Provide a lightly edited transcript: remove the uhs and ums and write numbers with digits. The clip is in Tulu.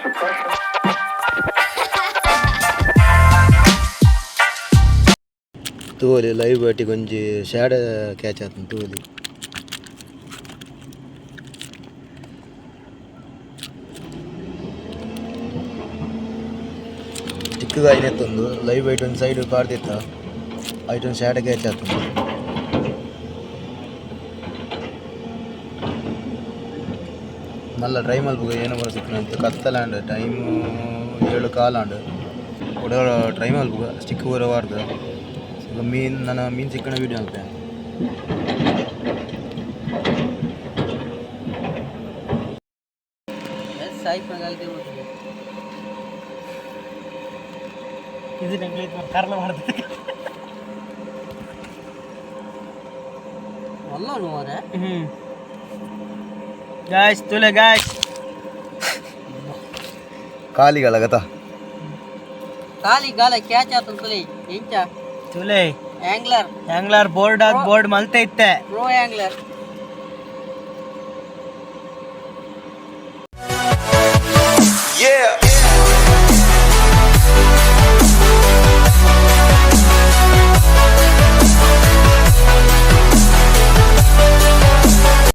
Suppression. ತೂವೊಲಿ ಲೈವ್ ಬೈಟಿಗೆ ಒಂಜಿ ಶ್ಯಾಡ್ ಕ್ಯಾಚ್ ಆತುಂಡು ತೂವೊಲಿ. ಸ್ಟಿಕ್ ಆಯಿನೆತ್ತೊಂದು ಲೈವ್ ಬೈಟ್ ಒಂಜಿ ಸೈಡ್ ಪಾಡ್ದಿತ್ತ, ಐಟ್ ಒಂಜಿ ಶ್ಯಾಡ್ ಕ್ಯಾಚ್ ಆತುಂಡು. ಮಲ್ಲ ಟ್ರೈ ಮಲ್ಪುಗ ಏನ ಪೂರ ಸಿಕ್ಕುನಂತ. ಕತ್ತಲಾಂಡ್, ಟೈಮು 7:15 ಆಂಡ್. ಕುಡ ಟ್ರೈ ಮಲ್ಪುಗ, ಸ್ಟಿಕ್ ಪೂರ ಪಾಡ್ದ್ ಮೀನ್, ನನ ಮೀನ್ ಸಿಕ್ಕಣ ವೀಡಿಯೋ ಮಲ್ಪೆ. ಇದು ನಂಗೆ ಕರ್ಲ ಮಾಡ್ತದೆ. ಹ್ಮ್ ಗಾಯ್ಸ್, ತುಲೆ ಗಾಯ್ಸ್. ಖಾಲಿಗಳ ಗತ. ಖಾಲಿ ಗಾಲ ಕ್ಯಾಚ್ ಆತಂತ ಎಂಚ? ತುಲೆ. ಆಂಗ್ಲರ್. ಆಂಗ್ಲರ್ ಬೋರ್ಡ್ ಆದ್ ಬೋರ್ಡ್ ಮಲ್ತೆ ಇತ್ತೆ. Pro angler. Yeah.